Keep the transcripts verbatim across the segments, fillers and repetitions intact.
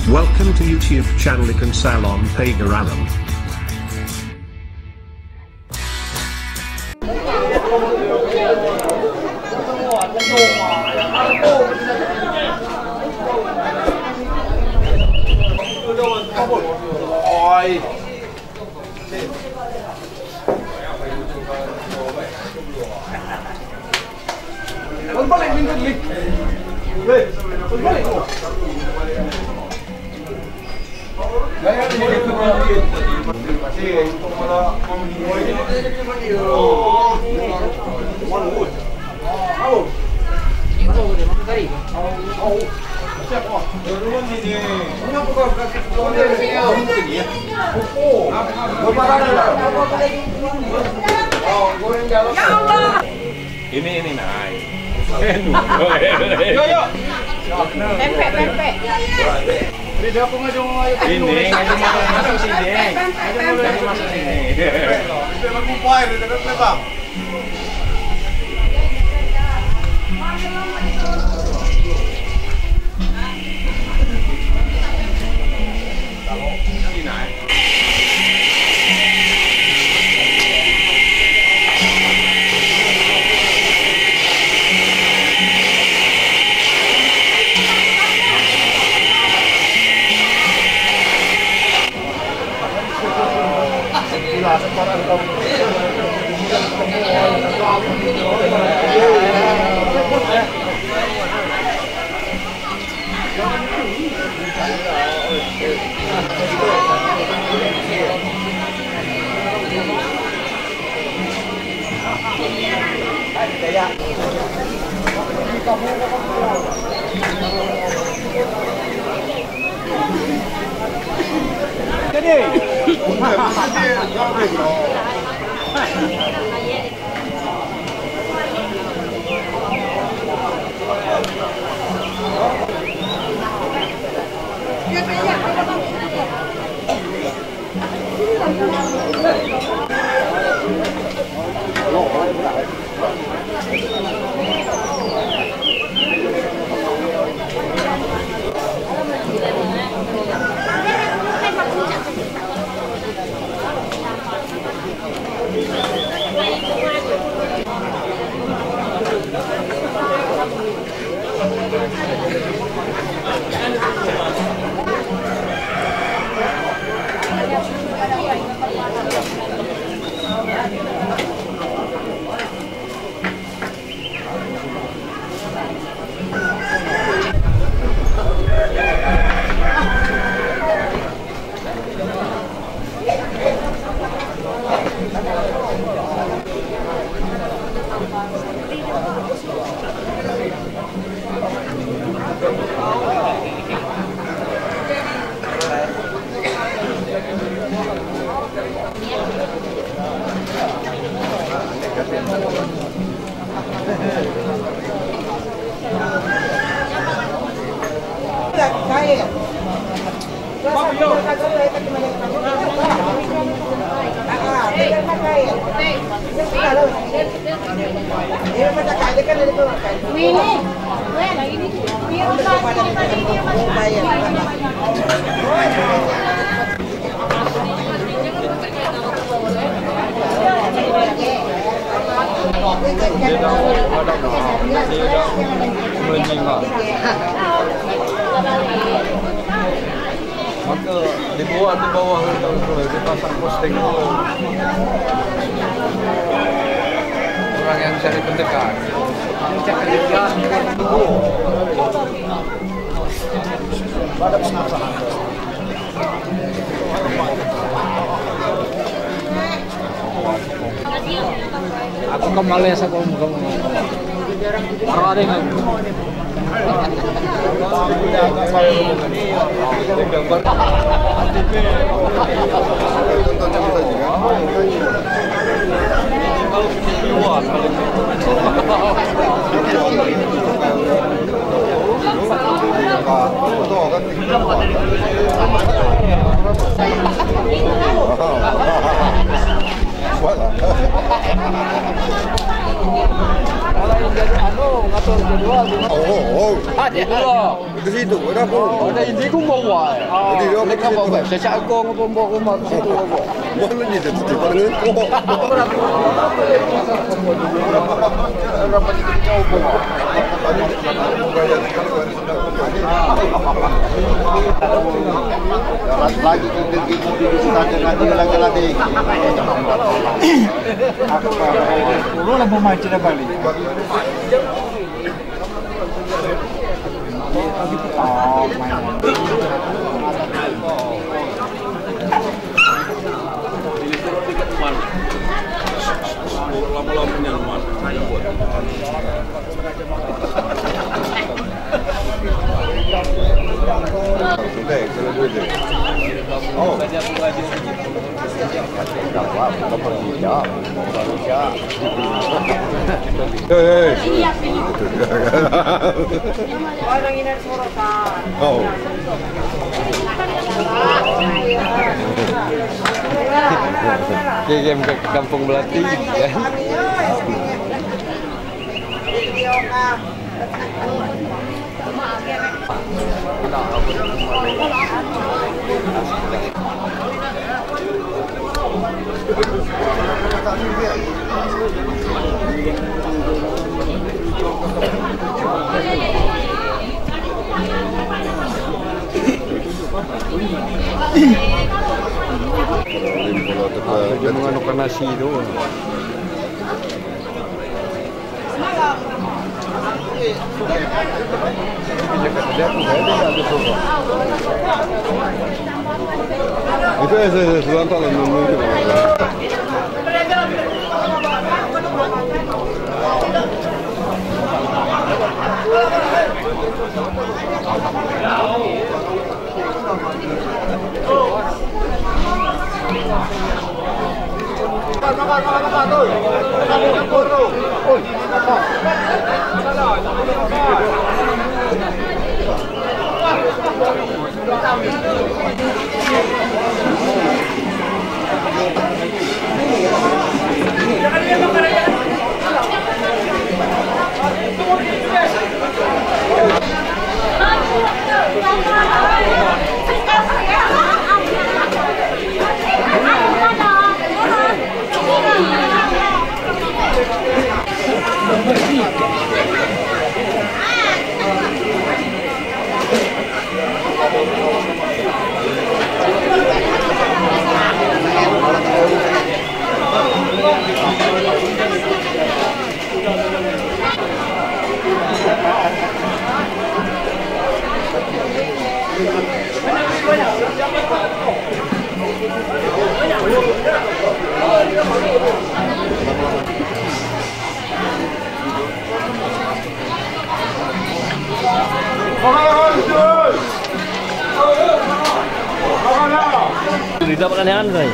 Welcome to YouTube channel Ikan Salon Pagar Alam. Ini, ini, nah. Yo, yo. Pempek, pempek. Ini, ini masuk sini. Ini masuk sini. Maka dibuat di bawah itu, dipasang posting. Orang yang cari pendekar. Aku kembali, saya kembali. Arwah deh, kan? Kalau yang jadi anu, ngatur jadwal. Oh, oh, oh. Ada. Ke situ, ada apa? Ada ini ku bawa. Jadi, dia ke situ. Saya cakap kau ngapa bawa ke situ apa? Mana ni, dia situ paling. Lagi kita, kita, kita, kita, kita, kita. Aku lah mau main cerita balik. Kiki ke kampung Belati. Dia mengandungkan nasi tu. Itu ya, saya, saya, saya, Tidak pernah aneh saya.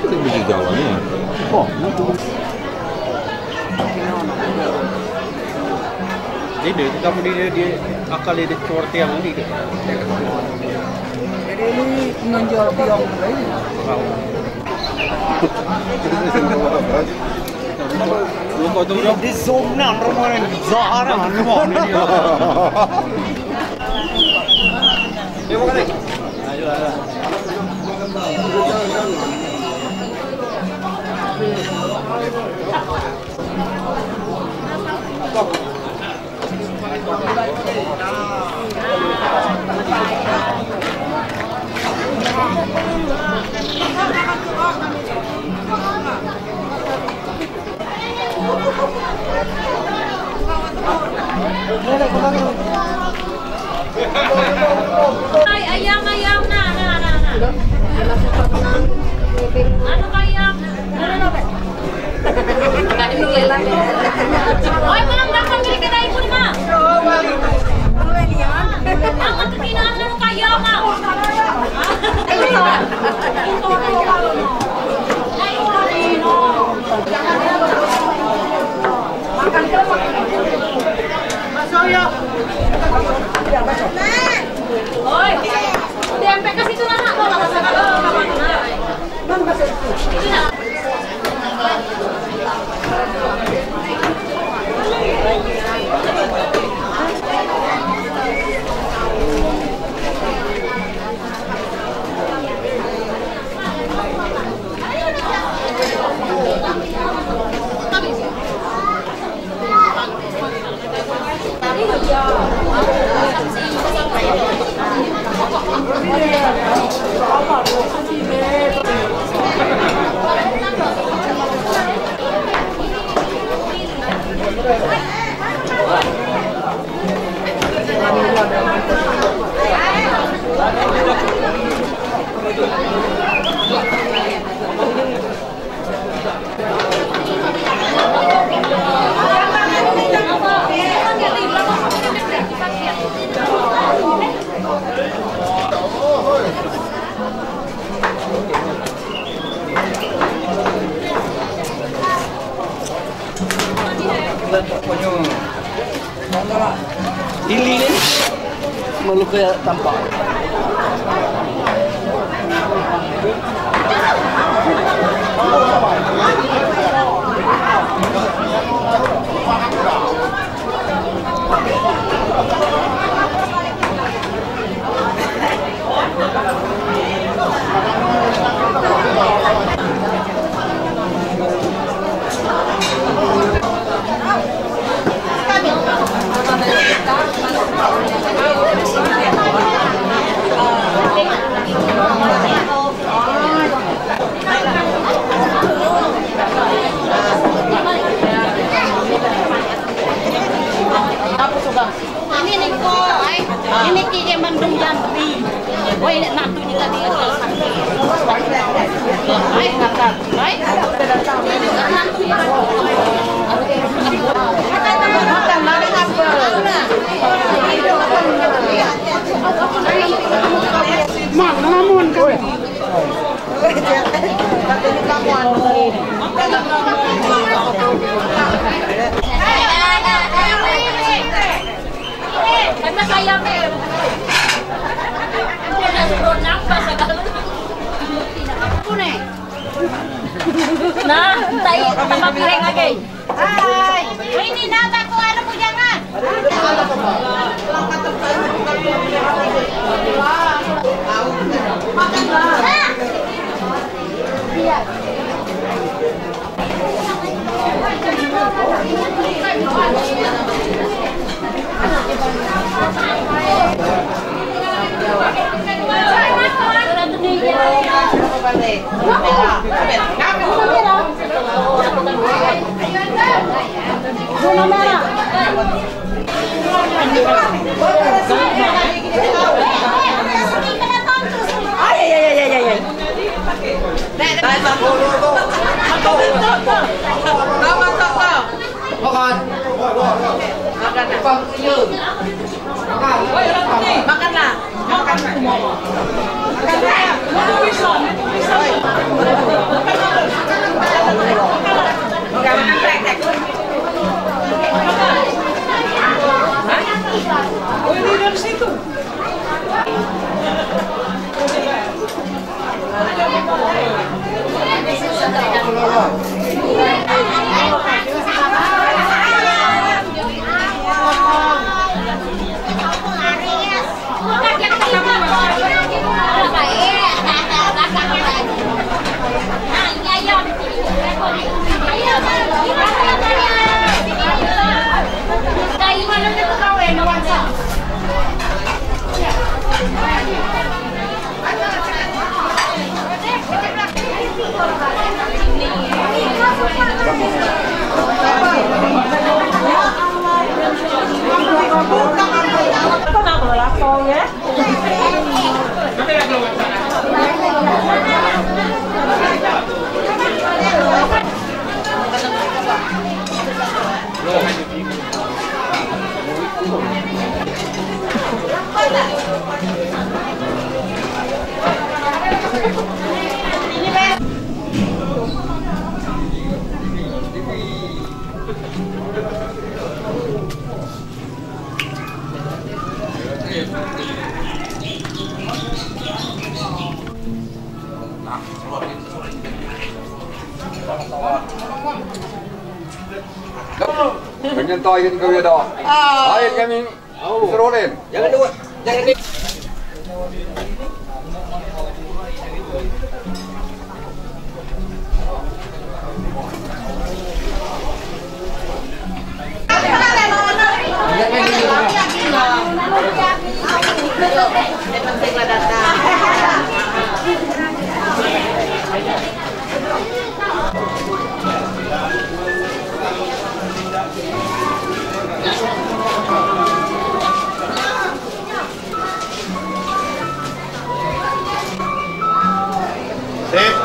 Ini biji jawa ni. Oh, ini dia, kita beli dia, dia akal dia seperti yang ini. Jadi ini menjual tiang lagi. Di, di zona rumah ni, zona rumah ni. Ini kan malu ke tampak. Ini ni ko, ai. Ini kiki mandung jambi. Woi, nak tu ni tadi. Ai, nak, nak. Ai. Makan, makan, makan. Mak, namun kau. Nah, tai tambah piring lagi. Hai, ini nata ku ada bujangan. Makan. Makan. Makanlah. Makan semua. Entah ini kau ya dah. Air kami. Serolen. Jangan lupa. Jangan lupa. Sip.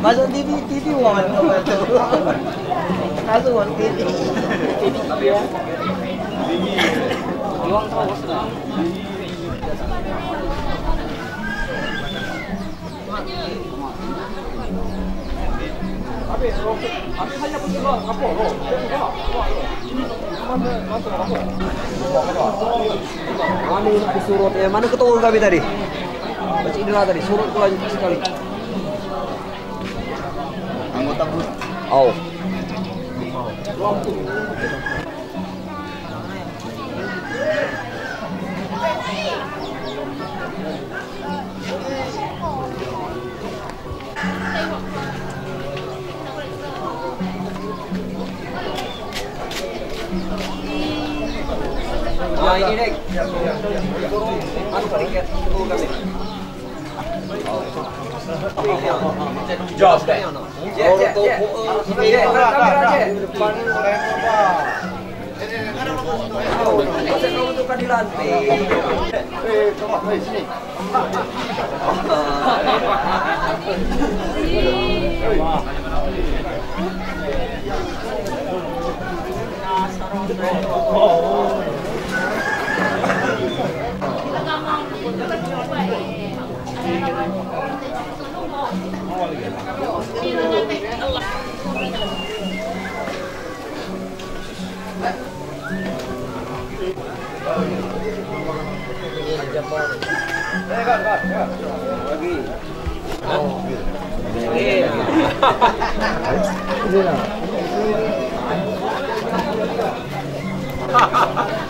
Masuk T V, T V wong. Masuk wong T V. Kami nak surut, eh, mana ketua kami tadi? Masih Indra tadi, surut pula sekali. Anggota pun. Oh. Ah, ini, Dek. Anu, sedikit. Jos, Dek.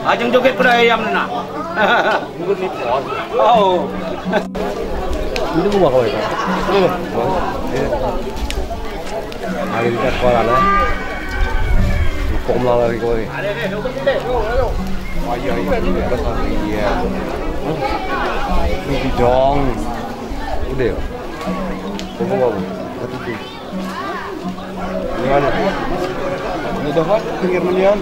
Ajang joget pula ayam na. Oh. Ini gua bawa kau itu. Hari ini sekolah lah. Hukum lah lari kau ni. Oh iya, iya, iya. Ini dong. Udah ya? Hukum apa? Satu tu. Gimana? Udah kan? Pinggir melian.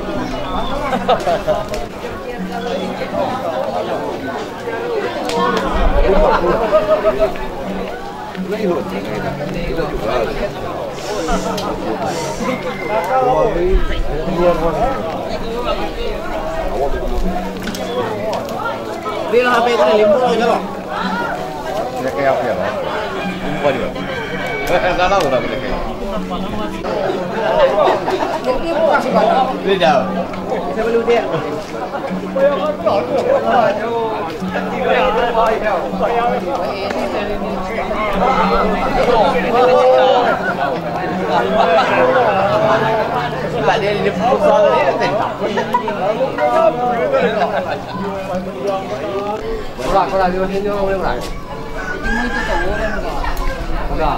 Bila H P ko lima puluh je lah. Dia kayak apa ya, Bang? Lupa juga. Salah udah kita kayak. Beda. Saya belum dia. Kurang, kurang, lima puluh kurang. Kurang.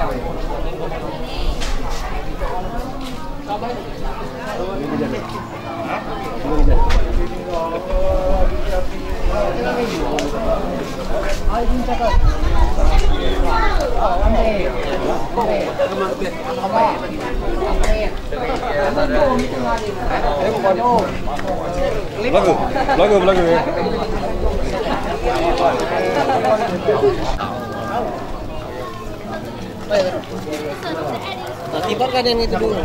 Belagu, belagu, belagu, ya. Nah, tiba kan yang itu dulu.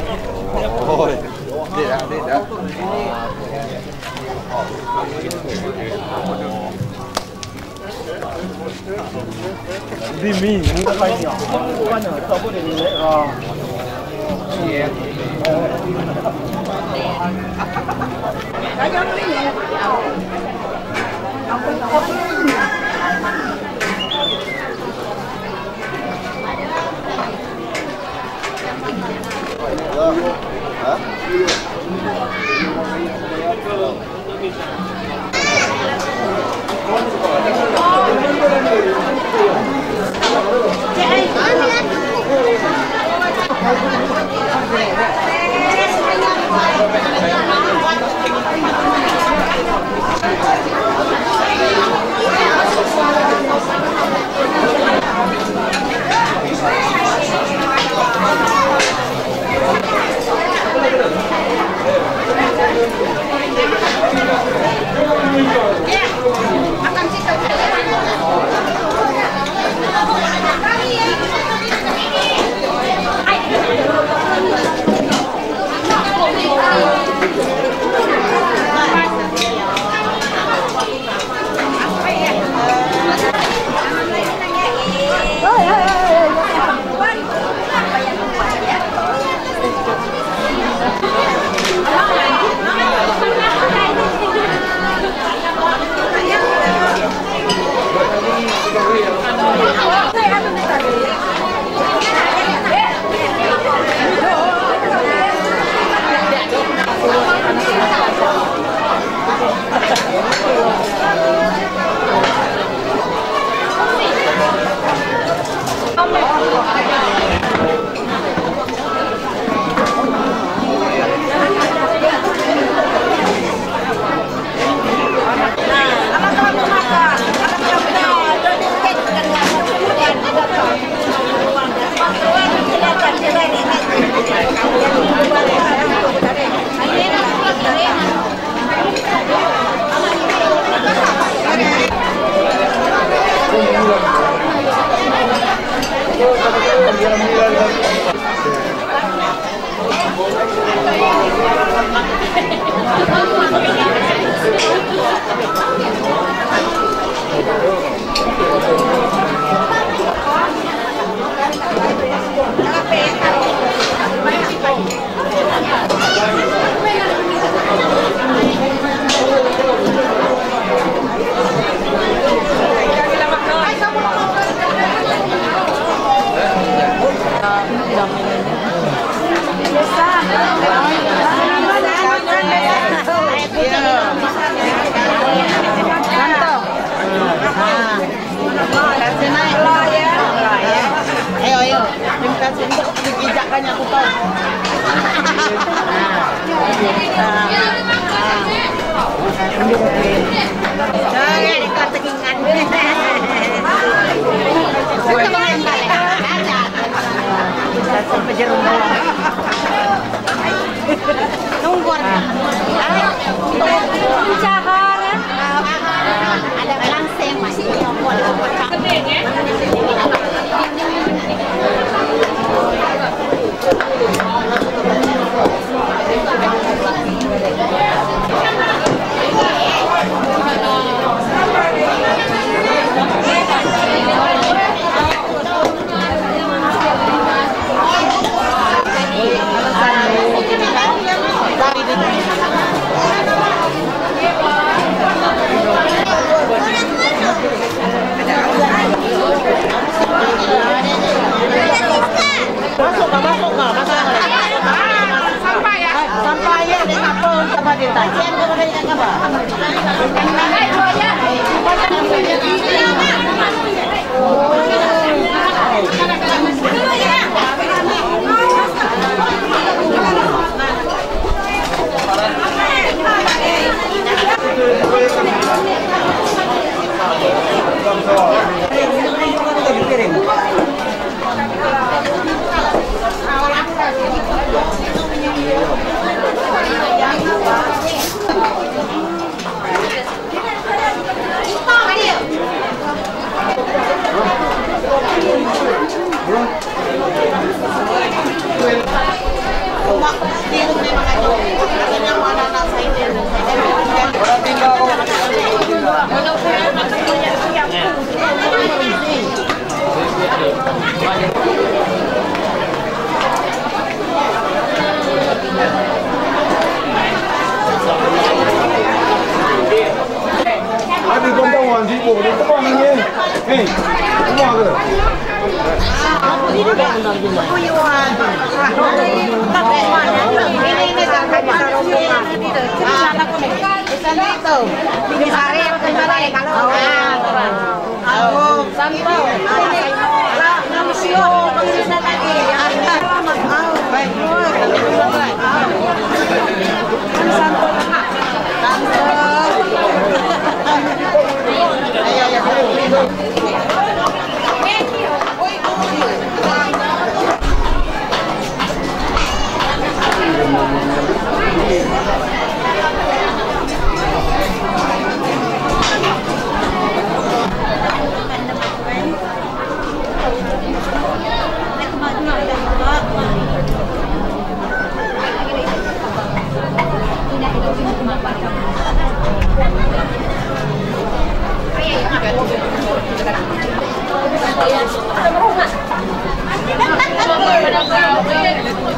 Oh, tidak, tidak. Ayo, ayo. Terima kasih untuk dipijakkannya aku tahu. Jangan dikatakan. Sampai jeruk bawang. Tunggu. Ada langsing masih.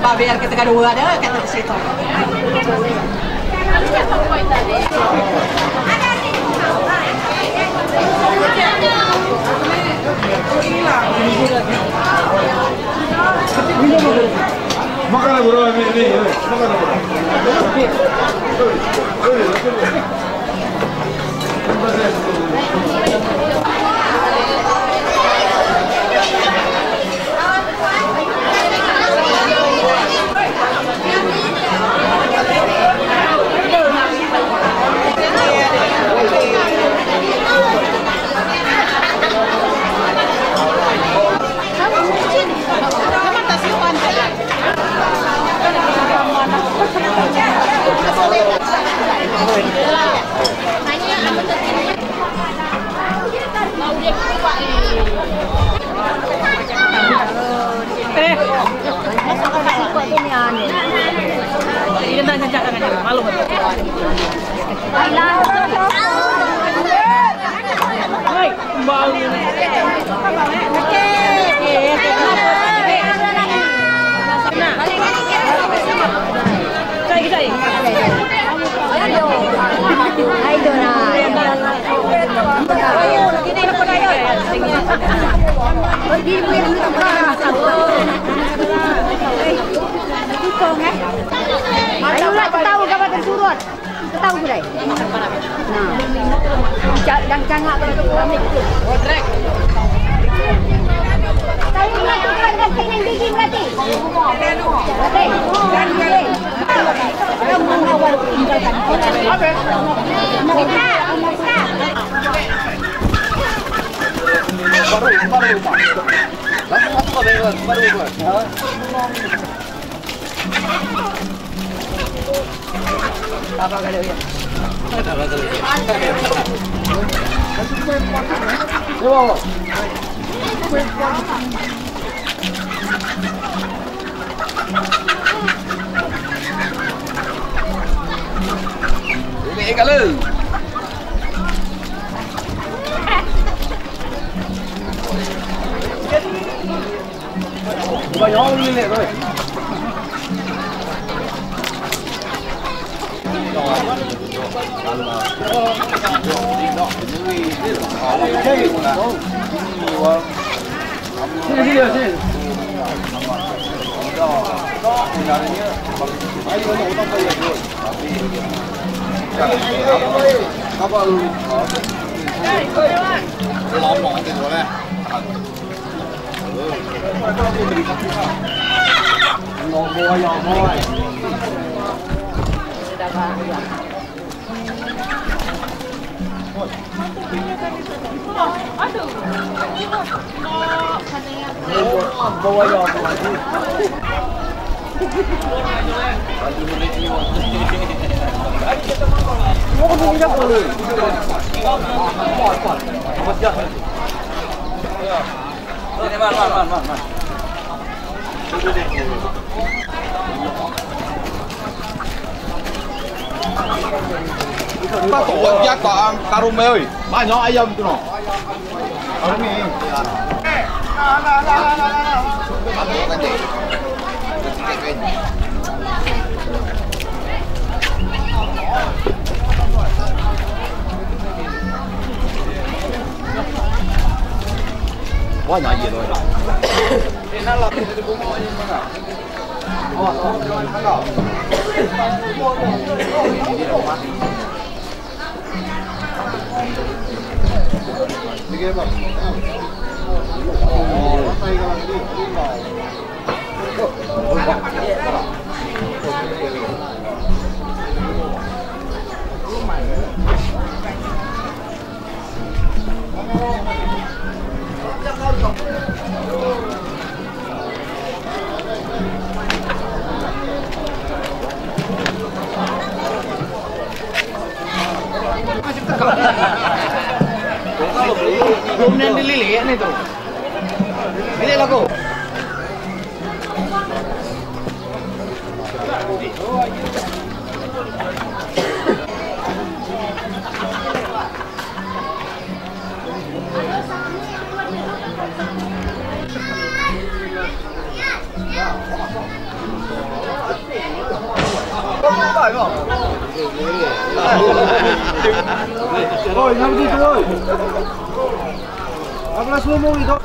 Pak, biar kita kedua ada, kata ke situ. Makan, bro, ini, ini, makan, bro. Ayolah, kita tahu gambar dan turun. Tahu gulai. Nah. Ca-, dan cangak kalau tu kami. Tahu nak tukar ganti nang gigi berarti. Berarti. Dan gigi. Baru, baru. Baru, baru. Sini, man, man, man, man, man. Tak tahu, dia tak, am, karung, oi. Banyak ayam tu, no. Belum yang dililit ni tu. Lilit lah ko. Oi, ngapa gitu, oi? Apa lah selumung itu?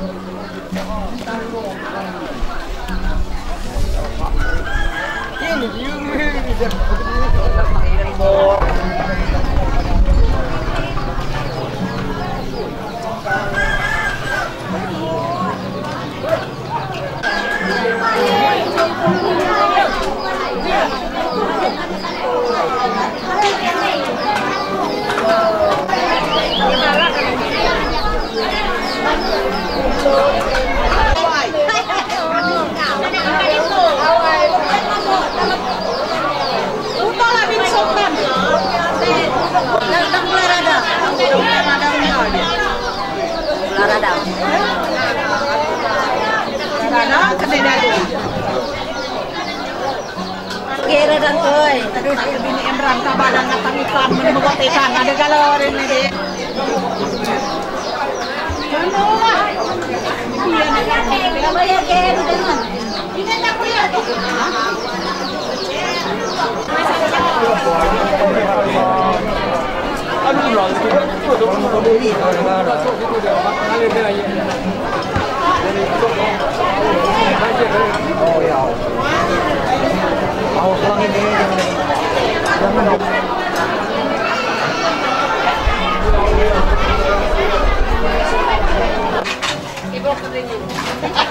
Kira dan koi, tapi bini Imran kabar dan ngatang ikan, menemukan ikan, ada galon ini, dek.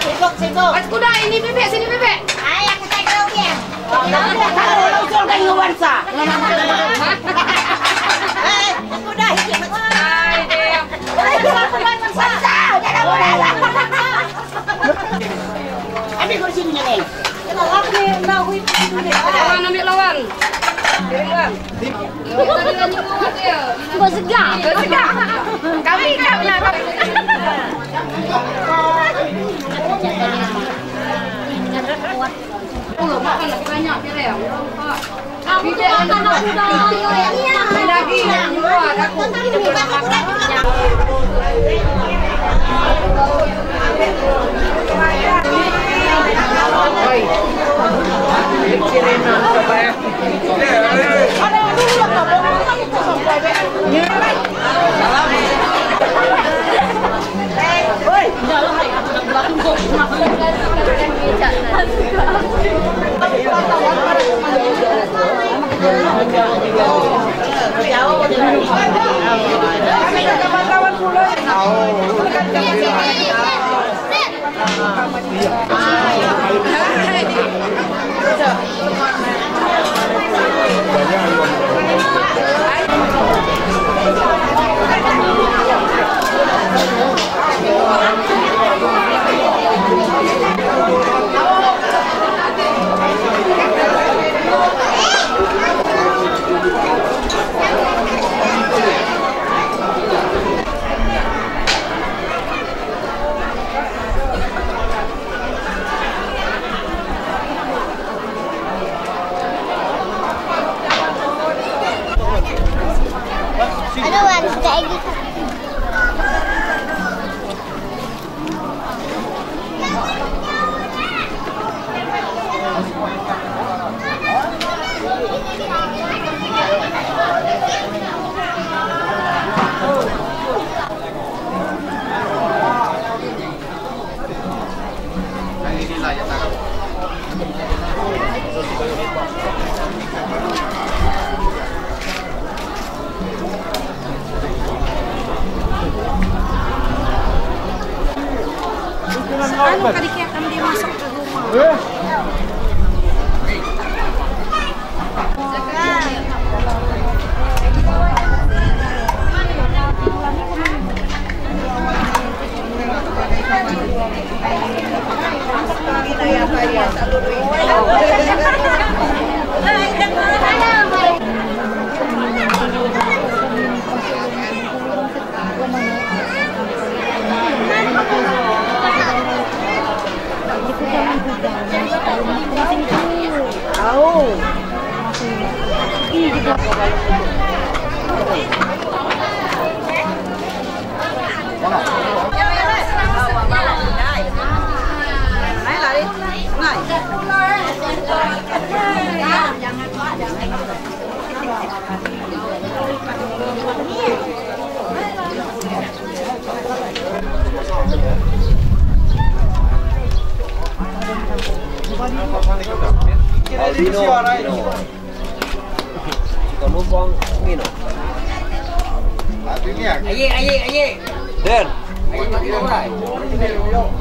Sibuk, sibuk. Mas kuda ini bebek, sini bebek. Ai, aku tak tahu dia. Kalau usul kan iwan sa. Eh, kuda ini. Ai, dia. Ai, dia, aku kan sa. Sa, jangan bodoh. Ambil kursi punya ni. Lawan, ambil lawan. Lawan. Buat segar. Buat segar. Kami, kami lah. Makan lagi banyak, kira. Lagi, lagi. Anu kali kaya kami dia masuk ke rumah.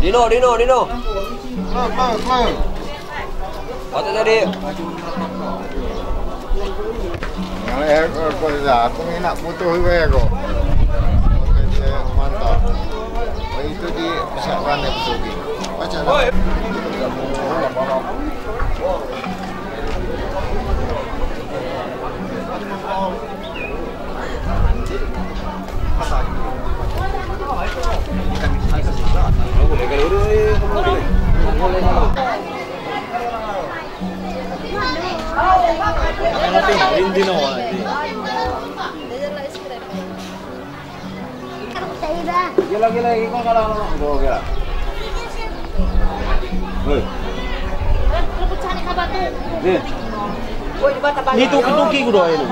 Dino, Dino, Dino. Patut tadi. Ngalai ekor ko sa, aku ni nak putus juga ya ko. Oke, dia mantap. Oh, itu di pesawat yang betul. Baca lah. Gila, gila, iko salah, salah. Gila. Hei. Ni tuki-tuki ku doa ini.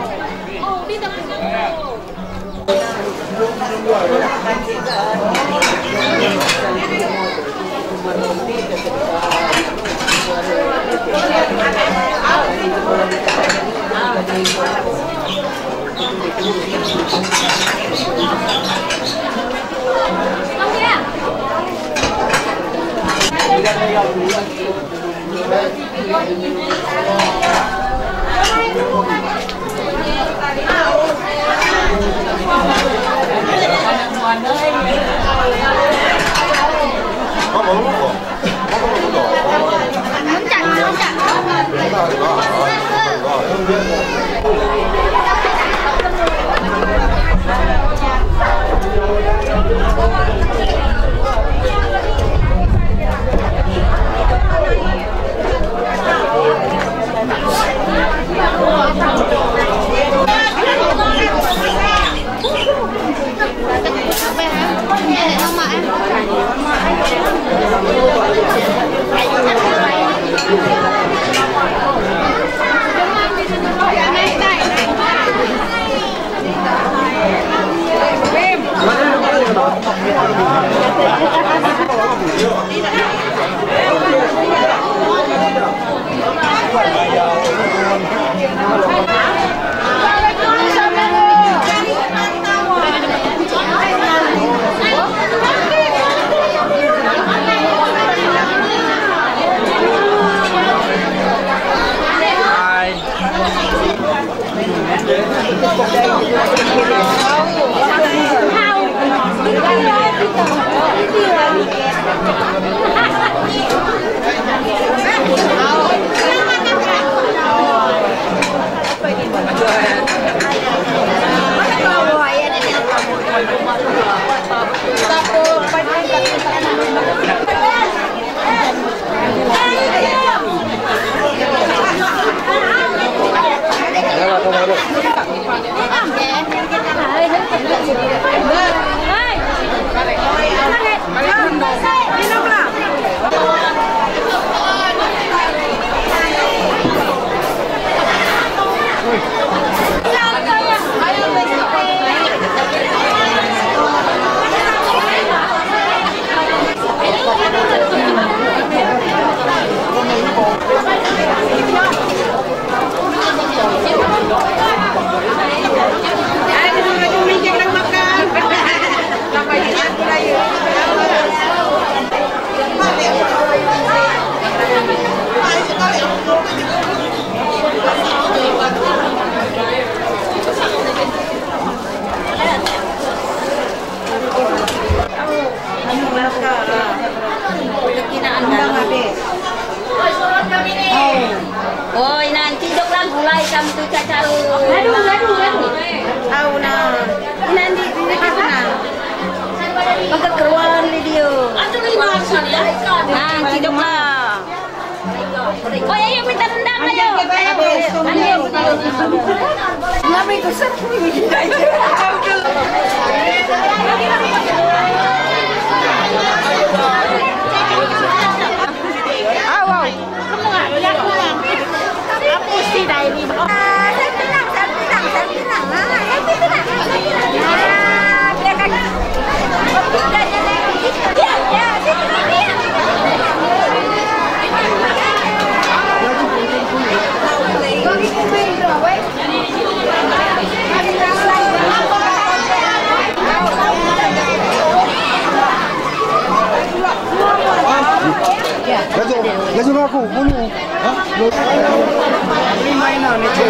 Oi, nan, cidoklah gulai kam tu cacal. Aduh, aduh, aduh. Au, nan. Inan di, di, di, nan. Pakai keruan video. Nan, cidoklah. Oi, ayo minta rendang, ayo. Ayo. Ngapa itu seru? Au, au. Langsung, langsung aku, bunuh. Hah? Ini mainan itu.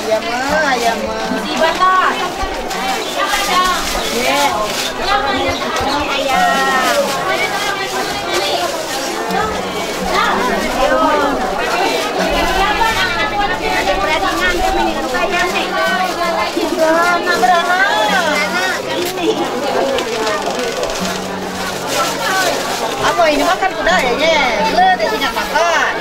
Ayam, ayam. Apa ini makan kuda ya, ye? Lu deh ingat makan.